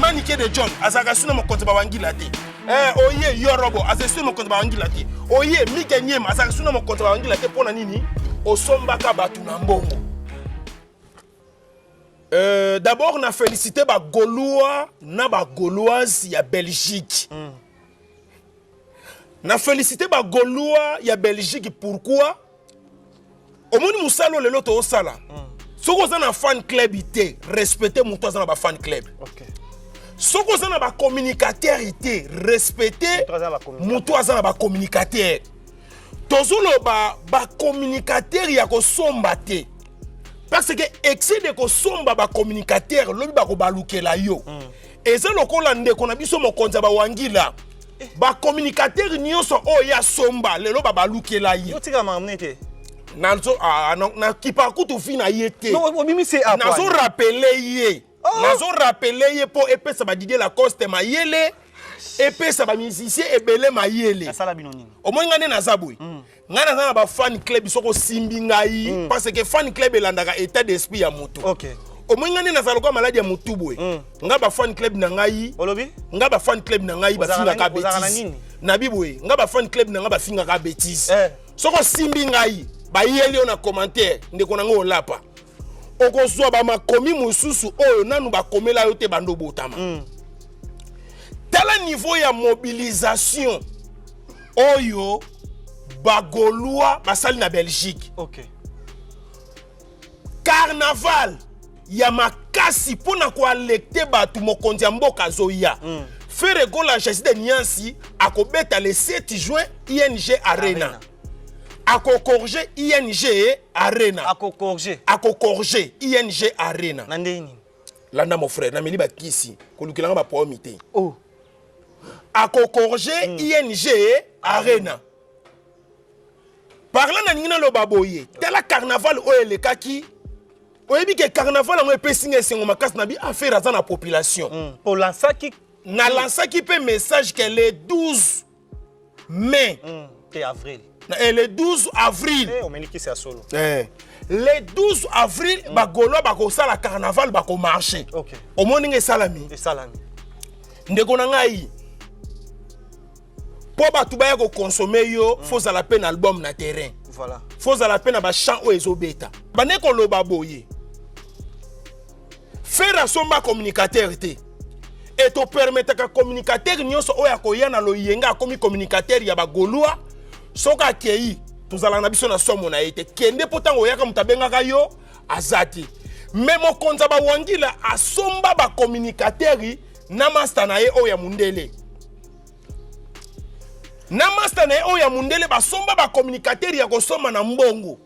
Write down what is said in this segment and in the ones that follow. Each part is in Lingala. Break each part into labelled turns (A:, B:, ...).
A: Manike de John azalaka su na mokonzi bawangila te. Oye Yorobo azalaka su na mokonzi bawangila te. Oye Mike Nyema azalaka su na mokonzi bawangila te. Mpo na nini osombaka bato na mbongo? D'abord na félicité bagaulois na bagauloise ya Belgique. Na félicité bagaulois ya Belgique, pourquoi? Omoni mosala oyo lelo toosala, soki oza na fan club te, respecte moto aza na bafan club. Soki oza na bacommunicateur te, respecte
B: Moto aza na bacommunicateur.
A: Moto aza na bacommunicateur. Tozoloba bacommunicateur ya kosomba te, parce que excès de kosomba bacommunicateur, lobi bakobalukela yo. Eza lokola ndeko na biso mokonzi ya bawangila, bacommunicateur nyonso oyo ya somba, lelo babalukela ye.
B: Yo tika makambo nete.
A: Nakipa kutu vi na ye te.
B: Obimisi apa?
A: Nazorappeler ye.
B: Oh.
A: Nazorappeler ye mpo epesa badidier Lacoste mayele, epesa bamusicien ebele mayele.
B: Asala bino nini?
A: Omoni ngai nde naza boye, ngai naza na bafan club. Soki osimbi ngai, parce que fan club elandaka état d'esprit ya motu. Omoni ngai nde naza lokola maladi ya motu boye. Ngai bafan club na ngai,
B: Olobi?
A: Ngai bafan club na ngai
B: Ozalaka
A: bafingaka
B: ozalaka na
A: bétise.
B: nini?
A: Nabi boye, ngai bafan club na ngai bafingaka bétise. Soki osimbi ngai, bayeli yo na commentaire, ndeko na ngai, olapa, okozwa bamakomi mosusu oyo nanu bakomela yo te bando obotama. Tala niveau ya mobilisation oyo bagaulois basali na Belgique. Carnaval ya makasi mpo na koalerter bato, mokonzi ya mboka azoya. Ferre Gola Jésus de Niansi akobeta le 7 juin ING Arena.
B: Arena.
A: Akogorger ING Arena.
B: Akogorger?
A: Akogorger ING Arena.
B: Na ndenge nini?
A: Landa, mon frère, nameli bakisi, kolukelanga bapomi te.
B: Oh.
A: Akogorger ING Arena. Par là nalingi naloba boye, tala carnaval oyo elekaki. Oyebi ke carnaval yango epesi nga esengo makasi na bi affaire aza na population.
B: Olansaki?
A: Nalansaki mpe message ke le 12 mai,
B: Te, avril.
A: Le 12 avril.
B: Eh, omeli kisi ya solo.
A: Le 12 avril, bagaulois bakosala carnaval, bakomarcher. Omoni nga esalami.
B: Esalami.
A: Ndeko na ngai, mpo bato baya koconsommer yo, fozala mpe na album na terrain. Fozala mpe na bachamp oyo ezobeta. Bande koloba boye, Ferre asomba communicateur te. E topermettaka communicateur nyonso oyo akoya na loyenga akomi communicateur ya bagaulois. Soki akei, tozalaka na biso na somo na ye te. Kende, mpo ntango oyaka, moto abengaka yo aza te. Me mokonzi ya bawangila asomba bacommunicateur na master na ye oyo ya mundele, na master na ye oyo ya mundele, basomba bacommunicateur ya kosomba na mbongo.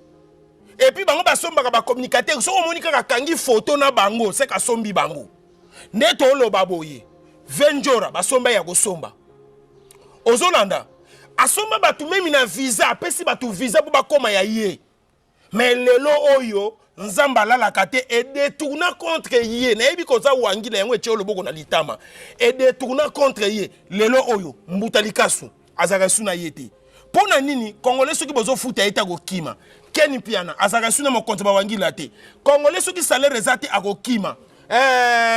A: Et puis bango basombaka bacommunicateur, soki omoni kaka akangi foto na bango, seke asombi bango. Nde toloba boye, Venjora basomba ya kosomba. Ozolanda, asomba bato memi na visa, apesi bato visa mpo bakóma ya ye. Me lelo oyo Nzambe alalaka te, edétourner contre ye. Nayebi koza wangila yango, etie yo loboko na litama, edétourner contre ye. Lelo oyo mbuta likasu azalaka esu na ye te. Mpo na nini? Congolais, soki bozofuta ye te, akokima. Ken Piana azalaka esu na mokonzi bawangila te. Congolais, soki salaire eza te, akokima.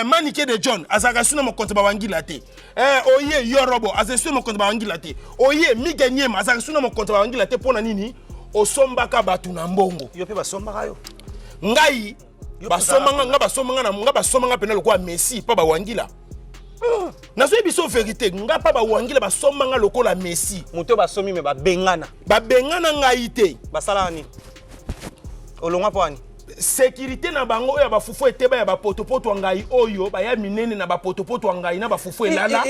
A: Manike de John azalaka esu na mokonzi bawangila te. Oye Yorobo azalaka esu na mokonzi bawangila te. Oye Mige Nyema azalaka esu na mokonzi bawangila te. Mpo na nini? Osombaka bato na mbongo.
B: Yo mpe basombaka yo?
A: Ngai basomanga, nga basomanga na nga, basomanga mpena lokola Messi mpa bawangila. Nazoyebi biso vérité, nga mpa bawangila basombanga lokola Messi.
B: Moto oyo basomi me babengana?
A: Babengana ngai te.
B: Basalaka nini? Olongwa mpo ani?
A: Sécurité na bango oyo ya bafufu eteba ya bapotopoto ya ngai, oyo baya minene na bapotopoto ya ngai na bafufu elala.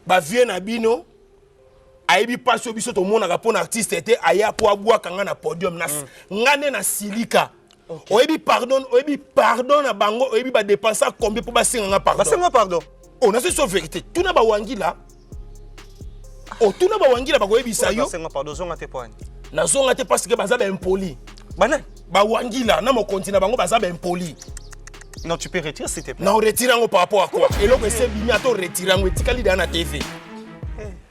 A: Bavie na bino ayebi mpasi oyo biso tomonaka mpo na artiste te. Aya mpo abwaka nga na podium na nga nde na silika. Oyebi pardon, oyebi pardon na bango, oyebi badépenser combien mpo basenga nga pardon?
B: Basenga pardon?
A: Oh, nazo so vérité. Tuna bawangila, otuna bawangila, bakoyebisa yo.
B: Basenga pardon, ozonga te mpo ani?
A: Nazonga te parce que baza baimpoli.
B: Banani?
A: Bawangila na mokonzi na bango baza baimpoli.
B: Non, tu peux retirer, s'il te plaît.
A: Na oretirer yango par rapport à quoi? Eloko ese ebimi, ata oretirer yango, etikali deya na TV.